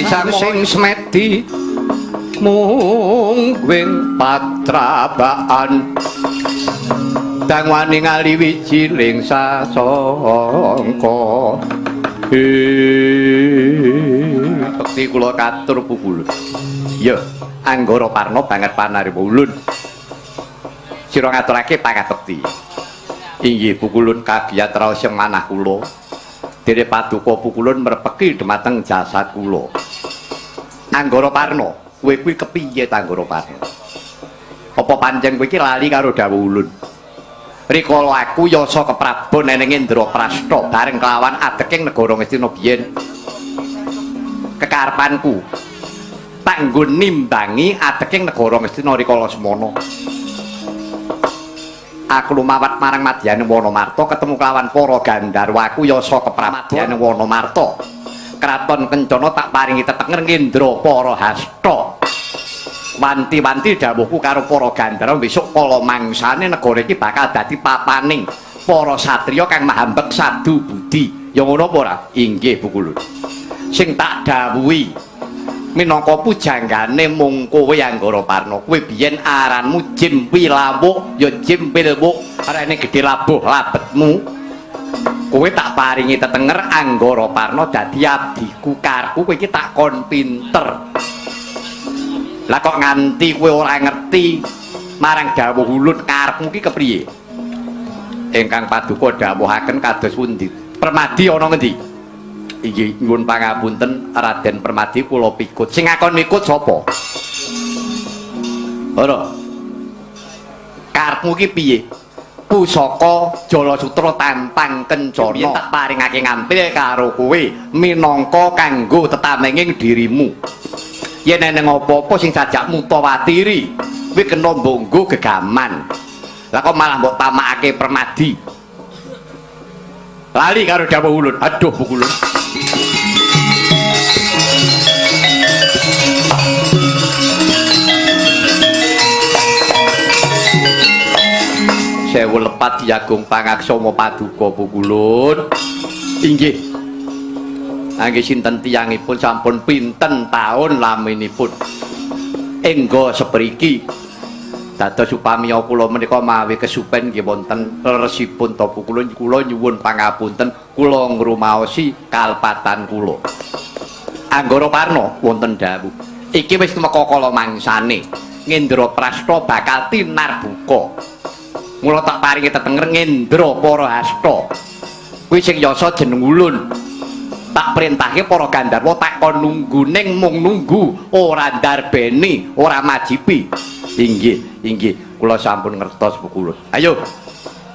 Sang sing semedi mungguing patrabaan dangwane ngali wijiling sasangka. Bekti kula katur pukulun. Ya, Anggara Parna banget panarima ulun. Sira ngaturake pangabekti. Inggih pukulun kagiyat raos yang manah kula. Dene paduka pukulun mrepeki dhumateng jasad kula. Anggara Parna, kowe kuwi kepiye ta Anggara Parna? Apa pancen kowe iki lali karo dawuh ulun? Rikala aku yasa keprabon eneng Indraprasta bareng kelawan adeking negara Ngastina biyen. Kekarepanku tak nggo nimbangi adeking negara Ngastina rikala semono. Aku lumawat marang madyane Wanamarta ketemu kelawan para gandharwa aku yasa keprabon Wanamarta. Kraton Kencana tak paringi tetenger Ngendra para hasta. Wanti-wanti dawuhku karo para gandharwa besok kala mangsane negara iki bakal dadi papaning para satriya kang mahambek sadu budi. Ya ngono apa ora? Inggih Pukulun. Sing tak dawuhi minangka pujanggane mung kowe Anggara Parna. Kowe biyen aranmu Jim Wilawuk ya Jim Wilwuk, arane gedhe labuh labetmu. Kowe tak paringi tetenger Anggara Parna dadi abdiku karku kowe iki tak kon pinter. Lah kok nganti kowe ora ngerti marang dawuh ulun karepmu ki kepriye? Ingkang paduka dawuhaken kados pundi? Permadi ana ngendi? Inggih nyuwun pangapunten Raden Permadi kula pikut. Sing ngakon mikut sapa? Ora. Karepmu ki piye? Pusaka Jalasutra Tampang Kencana tak paringake ngampil karo kowe minangka kanggo tetamenging dirimu. Yen eneng apa-apa sing sajak mutawatiri, kuwi kena mbok nggo gegaman. Lah kok malah mbok tamakake Permadi. Lali karo dawuh ulun. Aduh pukulun. Sewu lepat Yagung pangaksama paduka pukulun. Inggih. Angge sinten tiyangipun sampun pinten taun laminipun. Engga sepriki. Dados upamiya kula menika mawi kesupen nggih wonten leresipun ta pukulun kula nyuwun pangapunten kula ngrumaosi kalpatan kula. Anggara Parna wonten dawuh. Iki wis tumeka kala mangsane. Ngendraprasta bakal tinarbuka. Mula tak paringi tetenger Ngendra para hasta. Kuwi sing yasa jeneng ulun. Tak perintahke para gandharwa tak kon nunggu ning mung nunggu ora ndarbeni, ora majipi. Inggih, inggih, kula sampun ngertos pukulun. Ayo.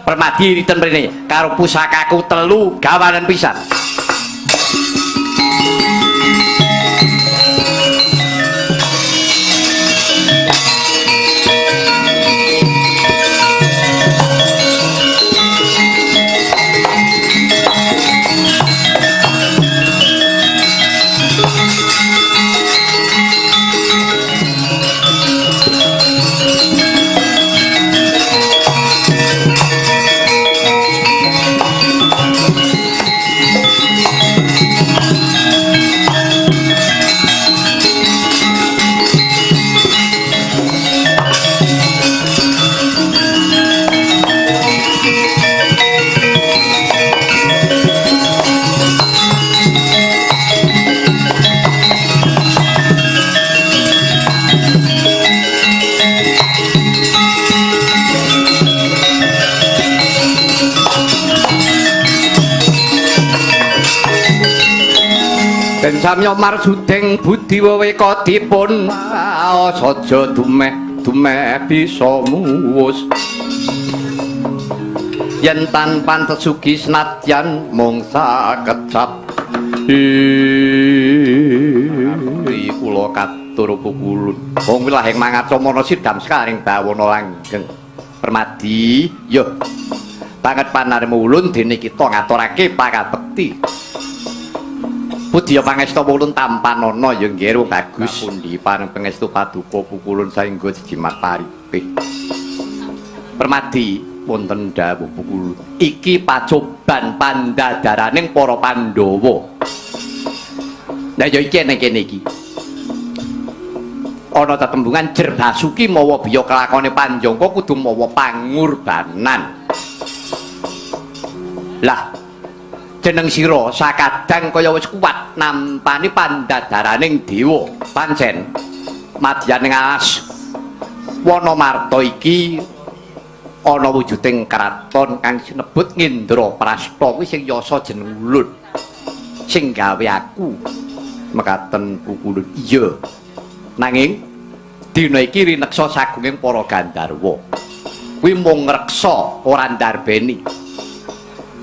Permadi riten mrene karo pusakaku telu gawanen pisan. Den samya marsuding budi weweka dipun waos aja dumeh dumeh bisa muwus. Yen tan pantes sugi senadyan mung sakecap. Iki kula katur pukulun. Wong wilahing mangaca sidam sekaring bawana langgeng. Permadi, yo. Banget panarima ulun dene kita ngaturake pangabekti. Budya pangestu ulun tampanana ya nggih wong bagus. Pundi pareng pangestu paduka pukulun saengga jejimat paripih. Permadi wonten dawuh pukulun. Iki pacoban pandadaraning para Pandhawa. Lah ya iki ning kene iki. Ana tetembungan Jer Basuki mawa biya kelakone Panjangka kudu mawa pangurbanan. Lah jeneng sira sakadang kaya wis kuat nampani pandadaraning dewa. Pancen madyaning alas Wanamarta iki ana wujuding kraton kang sinebut Ngendraprasta kuwi sing yasa jeneng ulun. Sing gawe aku mekaten pukulun. Iya. Nanging dina iki rineksa sagunging para gandharwa. Kuwi mung ngreksa ora ndarbeni.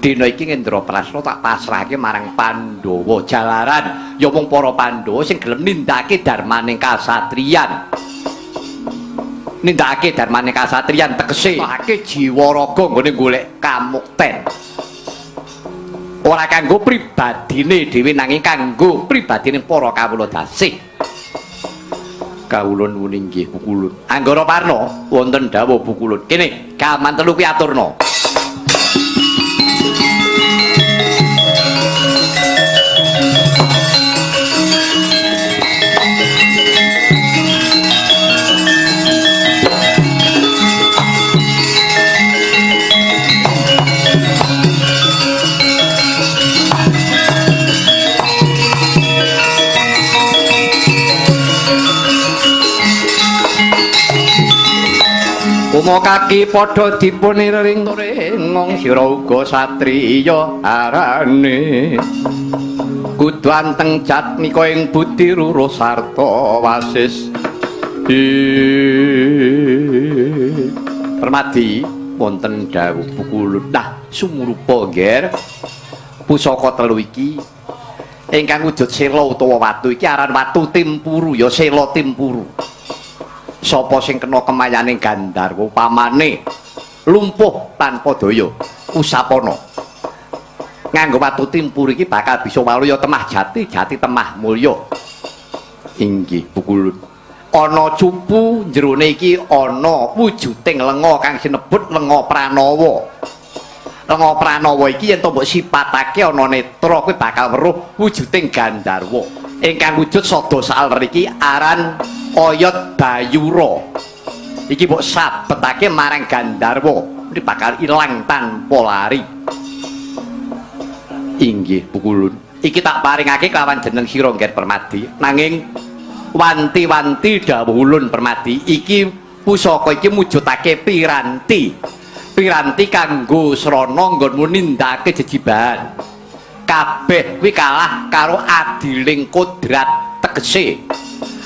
Dina iki Ngendraprasta tak pasrahke marang Pandhawa. Jalaran ya mung para Pandhawa sing gelem nindakake darmaning kasatriyan. Nindakake darmaning kasatriyan tegese ake jiwa raga nggone golek kamukten. Ora kanggo pribadine dhewe nanging kanggo pribadine para kawula dasih. Kawula nuwun inggih Pukulun. Anggara Parna wonten dawuh Pukulun. Kene gaman telu kuwi aturna. Uma kaki padha dipuniring ringong sira uga satriya arane kudu anteng jatmika ing budi ruruh sarta wasis. Permadi wonten dawuh Pukulun. Nah sumurupa ngger pusaka telu iki ingkang wujud sela utawa watu iki aran watu timpuru ya sela timpuru. Sapa sing kena kemayaning gandharwa pamane lumpuh tanpa daya usapana nganggo watu timpur iki bakal bisa waluya temah jati jati temah mulya. Inggih Pukulun. Ana cupu jerone iki ana wujuding lenga kang sinebut lenga pranawa. Lenga pranawa iki yen to mbok sipatake ana netra kuwi bakal weruh wujuding gandharwa. Ingkang wujud sada saler iki aran oyot bayura. Iki mbok sabetake marang gandharwa, iki bakal ilang tanpa lari. Inggih Pukulun. Iki tak paringake kelawan jeneng sira Ngger Permadi. Nanging wanti-wanti dawuh ulun Permadi, iki pusaka iki mujudake piranti. Piranti kanggo srana nggonmu nindakake jejibahan. Kabeh kuwi kalah karo adiling kodrat tegese.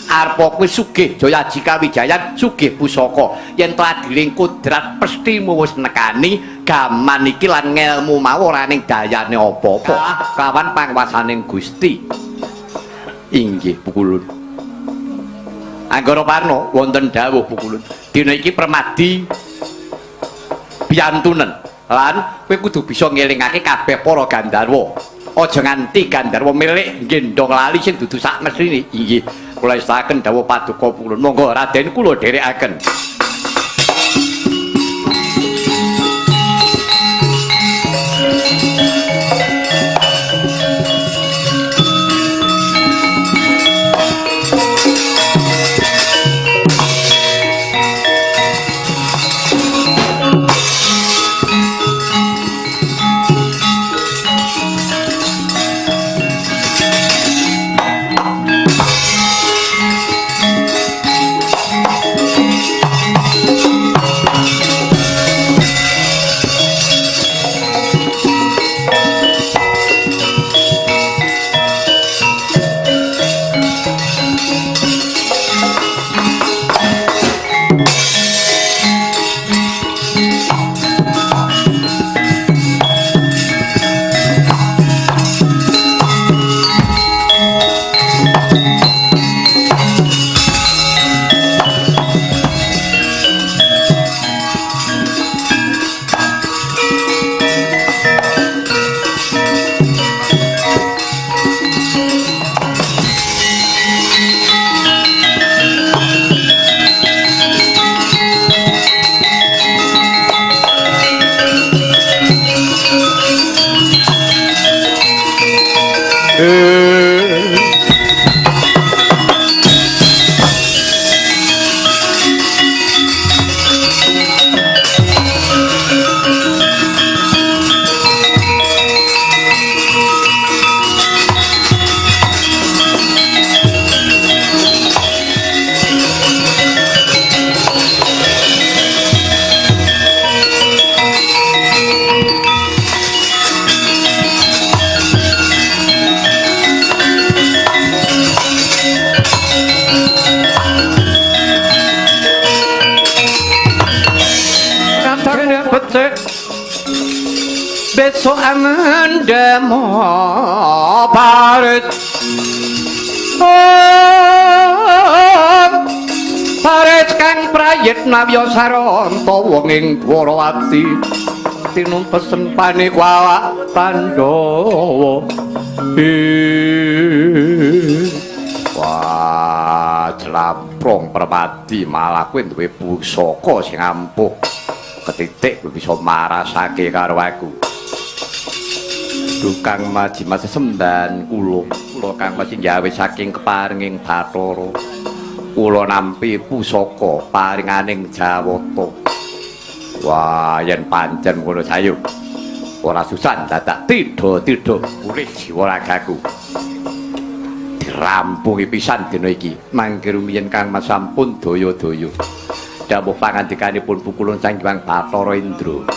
Arpa kuwi sugih jaya jika wijayan sugih pusaka. Yen to adiling kodrat pestimu wis nekani gaman iki lan ngelmu mau ora ning dayane apa-apa. Kawan pangwasaning Gusti. Inggih Pukulun. Anggara Parna wonten dawuh Pukulun. Dina iki Permadi biyantunen lan kowe kudu bisa ngelingake kabeh para gandharwa. Aja nganti gandharwa milik nggendhong lali sing dudu sak mesthine. Inggih kula estaken dawuh paduka Pukulun. Monggo Raden kula dherekaken. becik besok amendemo parit parit kang prayitna wiyasaranta wong ing Dwarawati tinumpesen panikwa Pandhawa. Wah, jlamprong Permadi malah kowe duwe pusaka sing ampuh. Ketitik kowe bisa marasake karo aku. Duh Kang Maji Mas semban kula, kula Kang Mas gawe saking keparenging Bathara. Kula nampi pusaka paringaning Jawata. Wah, yen pancen ngono sayu. Ora susah dadak tidha-tidha pulih jiwa ragaku. Dirampungi pisan dina iki. Mangke rumiyin Kang Mas sampun daya-daya. Dawuh pangandikanipun Pukulun Sang Hyang Bathara Indra.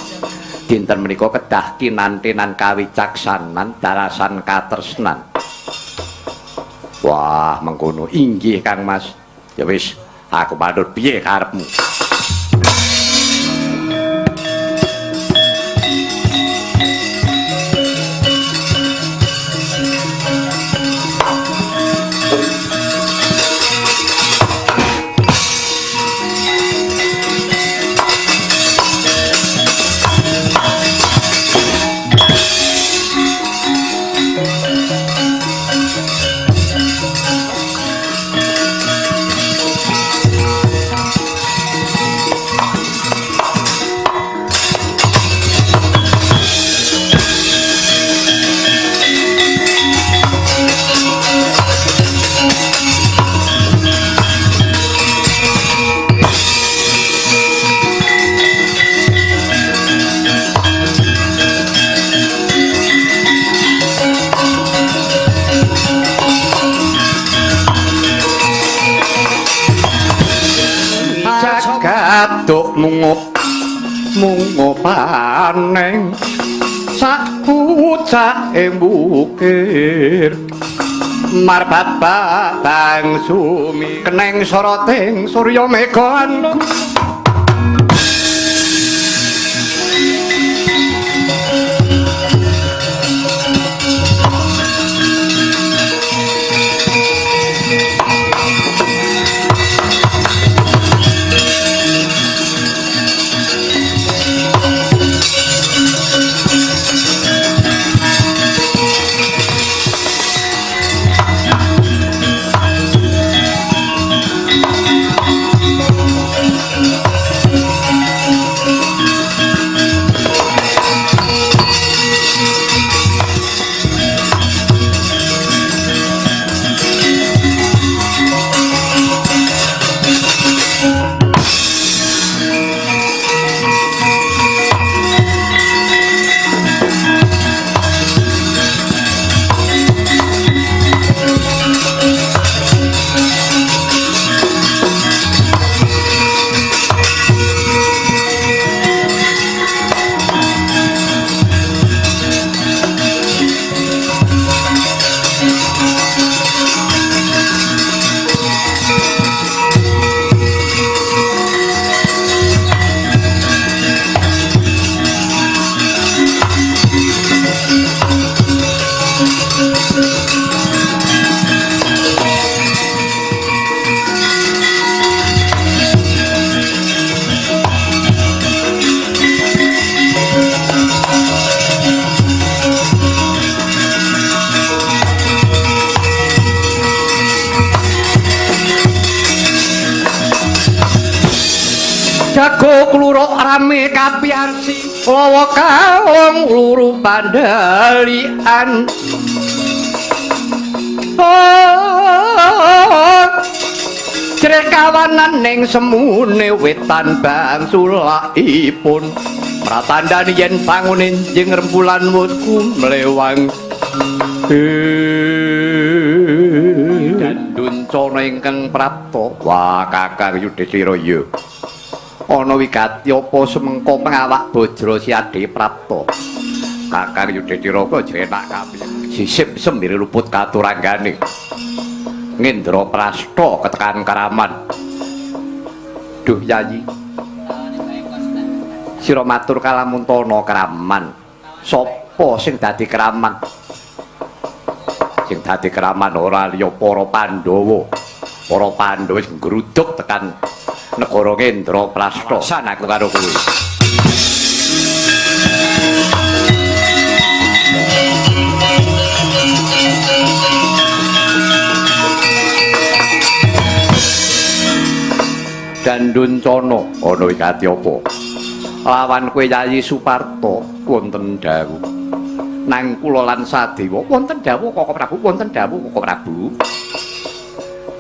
Dinten menika kedah kinantenan kawicaksanan dalasan katresnan. Wah, mengkono inggih Kang Mas. Ya wis, aku manut piye karepmu. Jagaduk mungup mungupaneng sak pucake bukir marbat bang sumi keneng soroting surya mega anu. Jago kluruk rame kapiarsi lawa kaung luru pandalian. Oh, jrih kawanan ning semune wetan bangsulakipun pratandhani yen bangun enjing rembulan wus kumlewang. Danduncana ingkang prapta. Wah, Kakang Yudhistira ya. Ana wigati apa semengko pengawak Bajra Siade prapta. Kakang Yudhistira kok jenak kabeh. Sisip sembire luput katuranggane. Ngendra prasta ketekan karaman. Duh Yayi. Sira matur kalamuntana kraman. Sapa sing dadi kraman? Sing dadi kraman ora liya para Pandhawa. Para Pandhawa wis ngruduk tekan negara Indraprasta. San aku karo kowe. Danduncana ana wigati apa? Lawan kowe Yayi Suparto wonten dawuh. Nang kula lan Sadewa wonten dawuh Koko Prabu, wonten dawuh Koko Prabu.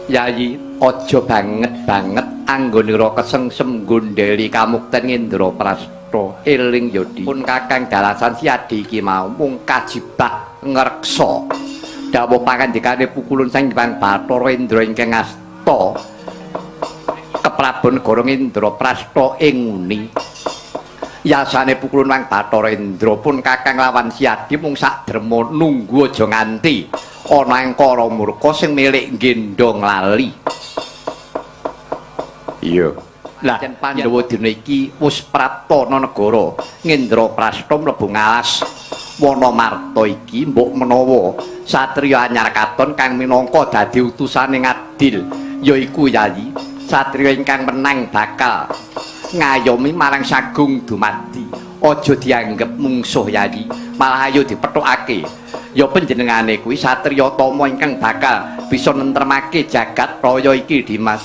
Yayi aja banget-banget anggonira kesengsem gondeli kamukten Indraprasta. Eling ya Di. Pun Kakang dalasan Siadi iki mau mung kajibak ngreksa. Dawuh pangandikane pukulun Sang Hyang Bathara Indra ingkang asta keprabon negara Indraprasta ing nguni. Yasane pukulun Wang Bathara Indra pun Kakang lawan Siadi mung sak derma nunggu aja nganti ana angkara murka sing milik gendhong lali. Iya. Lah yen Pandhawa dina iki wis prapta negara Indraprasta mlebu ngalas Wanamarta iki mbok menawa satriya anyar katon kang minangka dadi utusane ngadil yaiku Yayi satriya ingkang menang bakal ngayomi marang Sagung Dumadi. Aja dianggep mungsuh Yayi, malah ayo dipethukake. Ya panjenengane kuwi satriya tama ingkang bakal bisa nentremake jagat raya iki Dimas.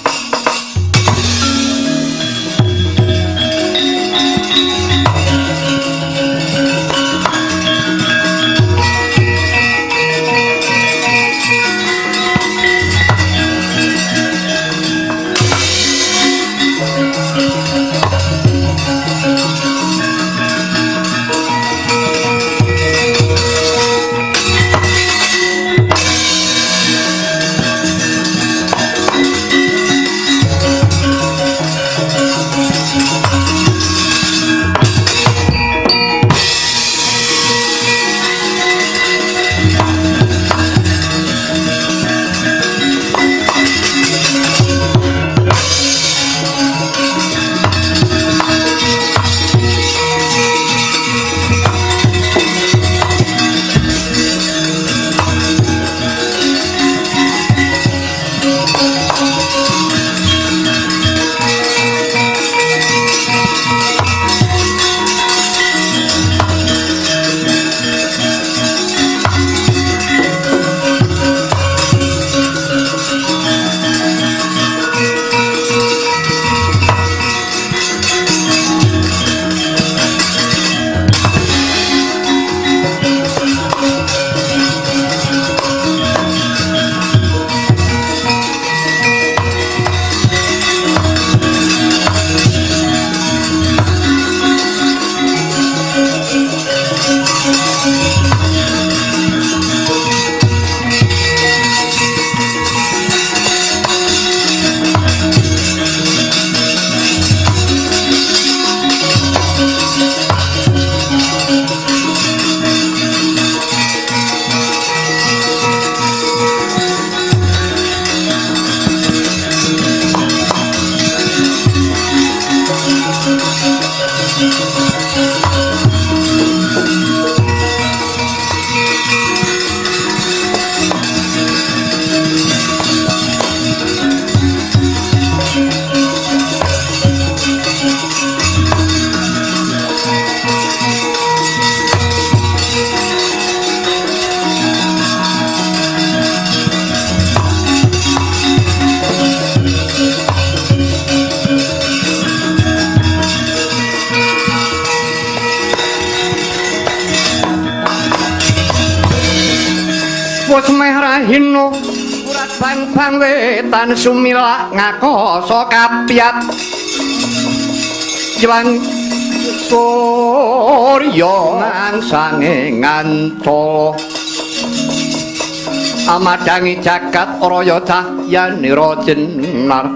Wis meh rahina urat bang-bang wetan sumilak ngakoso kapiat Jwan surya mangsange ngancala amadangi jagat raya cahyanira jenar.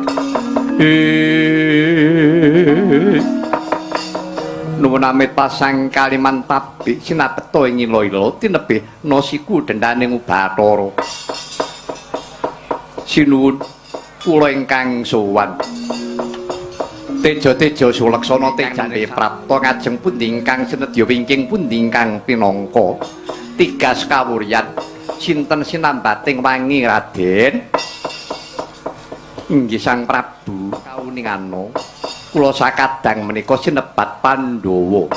Nuwun amit pasang kaliman tabik sinapeta ing ila-ila tinebih nasiku dendane Bathara. Sinuwun kula ingkang sowan. Teja-teja sulaksana tejane prapta ngajeng pundi ingkang senedya wingking pundi ingkang pinangka tigas kawuryan sinten sinambating wangi Raden? Inggih Sang Prabu kauningana kula sakadang menika sinebat Pandhawa.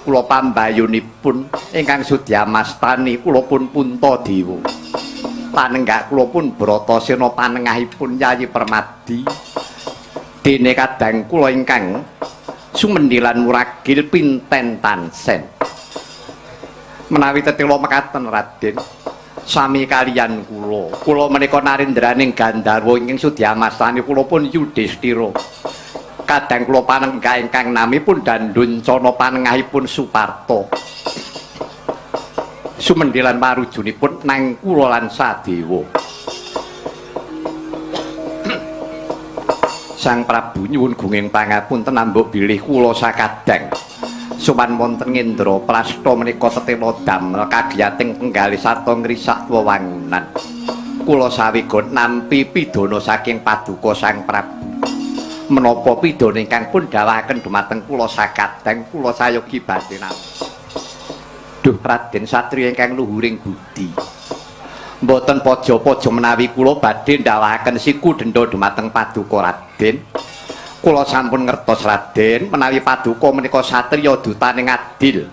Kula pambayunipun ingkang sudyamastani kula pun Puntadewa. Panenggak kula pun Bratasena panengahipun Yayi Permadi. Dene kadang kula ingkang sumendhilan muragil pinten tansen. Menawi tetela mekaten Raden, sami kaliyan kula. Kula menika narendraning Gandharwa ingkang sudyamastani kula pun Yudhistira. Kadang kula panenggah ingkang namipun Danduncana panengahipun Suparta. Sumendhilan parujunipun nang kula lan Sadewa. Sang Prabu nyuwun gunging pangapunten ambuk bilih kula sakadang sowan wonten Indraprastha menika tetela damel kagiyating penggalih sarta ngrisak wewangunan. Kula sawiga nampi pidana saking paduka Sang Prabu. Menapa pidana ingkang pun dawahaken dumateng kula sakadang kula sayogi badhe nampi. Duh Raden satriya ingkang luhuring budi. Mboten paja-paja menawi kula badhe ndawahaken siku denda dumateng paduka Raden. Kula sampun ngertos Raden menawi paduka menika satriya dutaning adil,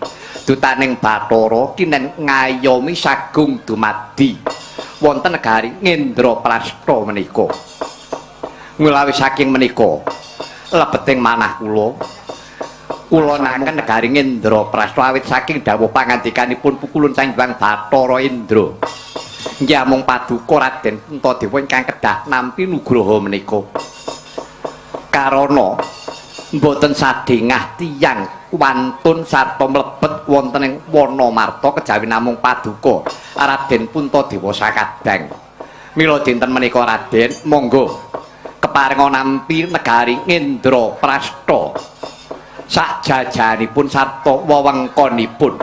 dutaning Bathara kinen ngayomi sagung dumadi wonten negari Indraprastha menika. Mulawi saking menika lebeting manah kula, kula naken negari Indraprastha awit saking dawuh pangandikanipun pukulun Sang Hyang Bathara Indra. Nggih amung paduka Raden Puntadewa ingkang kedah nampi nugraha menika. Karana mboten sadhengah tiyang wantun sarta mlebet wonten ing Wanamarta kejawi namung paduka Raden Puntadewa sakadang. Mila dinten menika Raden monggo keparenga nampi negari Indraprastha sakjajanipun sarta wewengkonipun.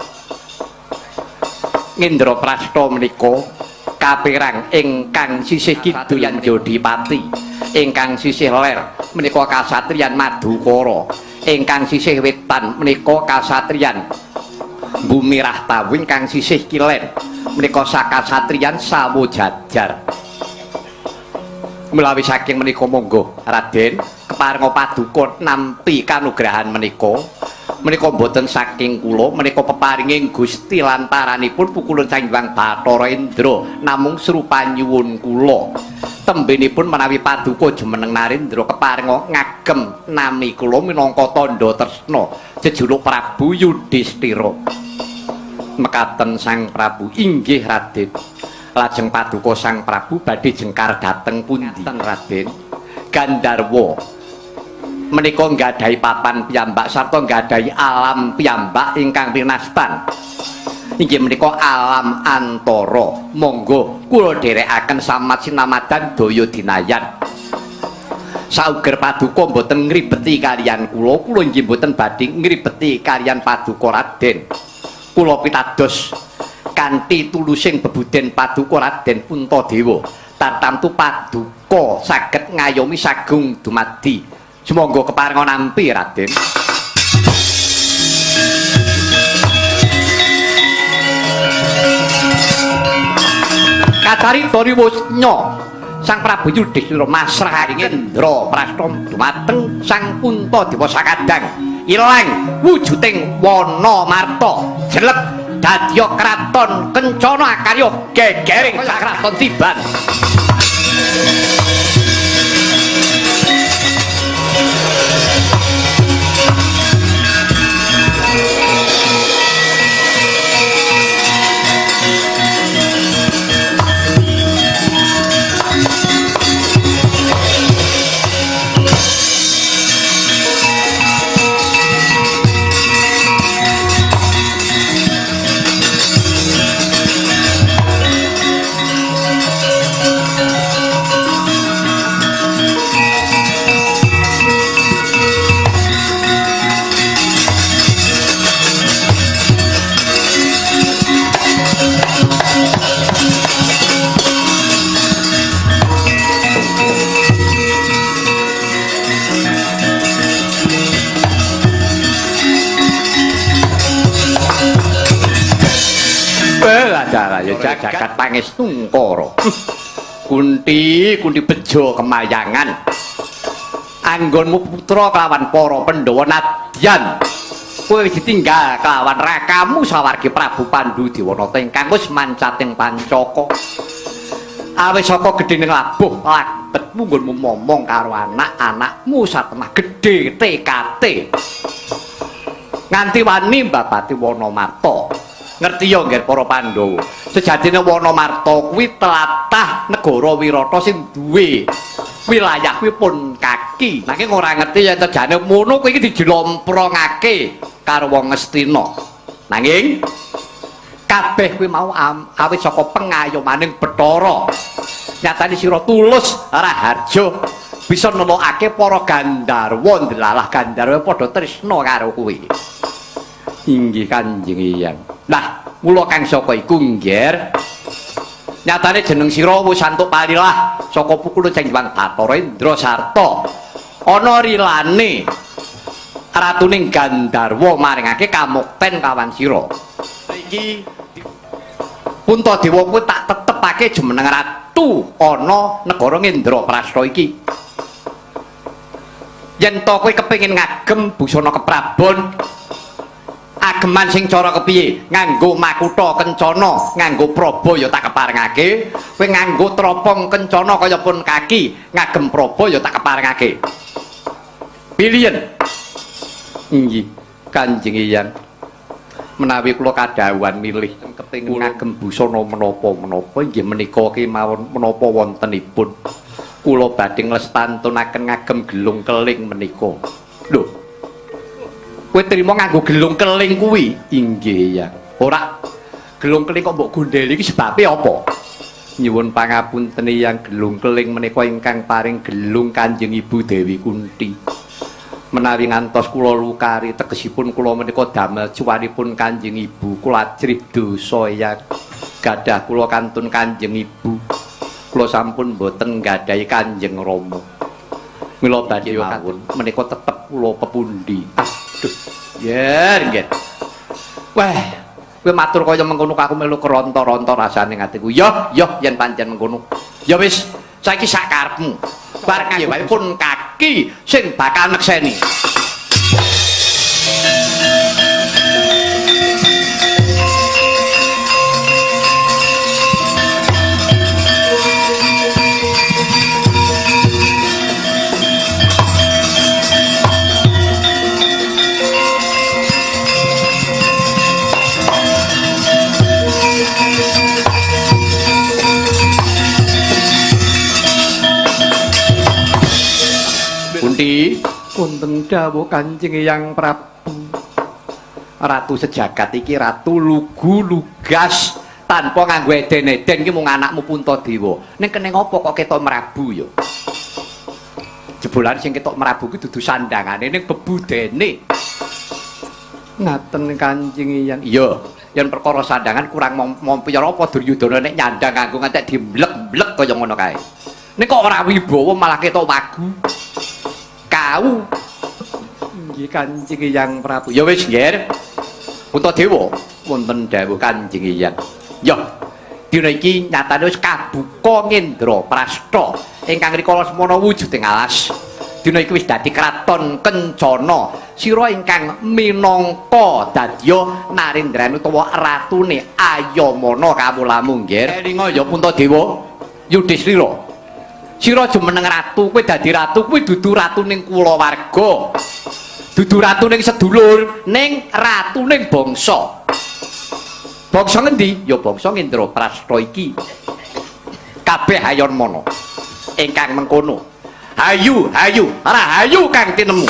Indraprastha menika kaperang ingkang sisih kidul Jodipati, ingkang sisih ler menika kasatriyan Madukara, ingkang sisih wetan menika kasatriyan Bumi Rahtawu, ingkang sisih kilen menika sakasatriyan Sawojajar. Mulawi saking menika monggo Raden keparenga paduka nampi kanugrahan menika. Menika mboten saking kula, menika peparinging Gusti lantaranipun pukulun Sang Hyang Bathara Indra namung srupa nyuwun kula. Tembenipun menawi paduka jumeneng Narendra keparenga ngagem nami kula minangka tandha tresna jejuluk Prabu Yudhistira. Mekaten Sang Prabu, inggih Raden. Lajeng paduka Sang Prabu badhe jengkar dhateng pundi? Raden Gandharwa menika nggadahi papan piyambak sarta nggadahi alam piyambak ingkang pinastan. Inggih menika alam antara. Monggo kula dherekaken samat sinamadan daya dinayan. Sauger paduka mboten ngribeti kaliyan kula, kula inggih mboten badhe ngribeti kaliyan paduka Raden. Kula pitados kanthi tulusing bebuden paduka Raden Puntadewa tartamtu paduka saged ngayomi sagung dumadi. Sumangga keparenga nampi Raden. Kacarita riwusnya Sang Prabu Yudhistira masrah Indraprastha dumateng Sang Puntadewa sakadang ilang wujuding Wanamarta jelek dadya kraton kencana akarya gegering kraton tiban. Jagat Pangestungkara. Kunti, Kunti bejo kemayangan. Anggonmu putra kelawan para Pandhawa nadyan kowe wis ditinggal kelawan rakamu sawargi Prabu Pandu Dewanata ingkang wis mancating pancaka. Awis saka gedhening labuh labetmu nggonmu momong karo anak-anakmu satemah gedhe TKT. Nganti wani mbabati Wanamarta. Ngerti ya nggih para Pandhawa. Sejatine Wanamarta kuwi tlatah negara Wirata sing duwe wilayah kuwi pun kaki. Nanging ora ngerti yen tejane mono kuwi iki dijlomprongake karo wong Ngastina. Nanging kabeh kuwi mau awit saka pengayomaning Bathara. Nyatane sira tulus raharja bisa nelokake para gandharwa ndelalah gandharwa padha tresna karo kowe. Inggih Kanjeng Eyang. Lah, mula kang saka iku nggih. Nyatane jeneng sira wis antuk palilah saka pukul Sang Hyang Bathara Indra sarta ana rilane ratuning Gandharwa maringake kamukten kawan sira. Iki Puntadewa kuwi tak tetepake jumeneng ratu ana negara Ngendraprasta iki. Yen to kowe kepengin ngagem busana keprabon, ageman sing cara kepiye? Nganggo makutha kencana, nganggo praba ya tak keparengake. Kowe nganggo tropong kencana kaya pun kaki, ngagem praba ya tak keparengake. Pilihen. Inggih, Kanjeng Eyang. Menawi kula kadhawuhan milih kepengin ngagem busana menapa-menapa inggih menika kemawon menapa wontenipun. Kula badhe nglestantunaken ngagem gelung keling menika. Lho. Kowe trima nganggo gelung keling kuwi? Inggih ya. Ora gelung keling kok mbok gondheli iki sebabe apa? Nyuwun pangapunten Eyang, gelung keling menika ingkang paring gelung Kanjeng Ibu Dewi Kunti. Menawi ngantos kula lukari tegesipun kula menika damel cuwanipun Kanjeng Ibu, kula ajrih dosa Eyang. Gadah kula kantun Kanjeng Ibu. Kula sampun boten nggadahi Kanjeng Rama. Mila badhe mawon menika tetep kula pepundi. Aduh, yer nggih. Wah, kowe matur kaya mengkono aku melu keronto-ronto rasane atiku. Yo, yo yen pancen mengkono. Ya wis, saiki sak karepmu. Bar nganggo wae pun kaki sing bakal nekseni. Kunti, wonten dawuh Kanjeng Eyang Prabu. Ratu sejagat iki ratu lugu lugas tanpa nganggo eden-eden iki mung anakmu Puntadewa. Ning kene ngopo kok ketok mrabu ya? Jebolan sing ketok mrabu ki dudu sandangane ning bebudene. Ngaten Kanjeng Eyang. Iya, yen perkara sandangan kurang mompi ya apa Duryudana nek nyandang nganggo ngantek dimblek-mblek kaya ngono kae. Ning kok ora wibawa malah ketok wagu. Kau. Nggih Kanjeng Eyang Prabu. Ya wis nggih. Puntadewa wonten dawuh Kanjeng Eyang. Ya. Dina iki nyatane wis kabuka Ngendraprasta ingkang rikala semono wujuding alas. Dina iki wis dadi kraton kencana. Sira ingkang minangka dadya narendran utawa ratune Ayamana kawulamu nggih. Elinga ya Puntadewa Yudhistira. Sira jumeneng ratu, kowe dadi ratu kuwi dudu ratu ning kulawarga. Dudu ratu ning sedulur, ning ratu ning bangsa. Bangsa ngendi? Ya bangsa Ngendraprasta iki. Kabeh ayon mono ingkang mengkono. Hayu, hayu, rahayu kang tinemu.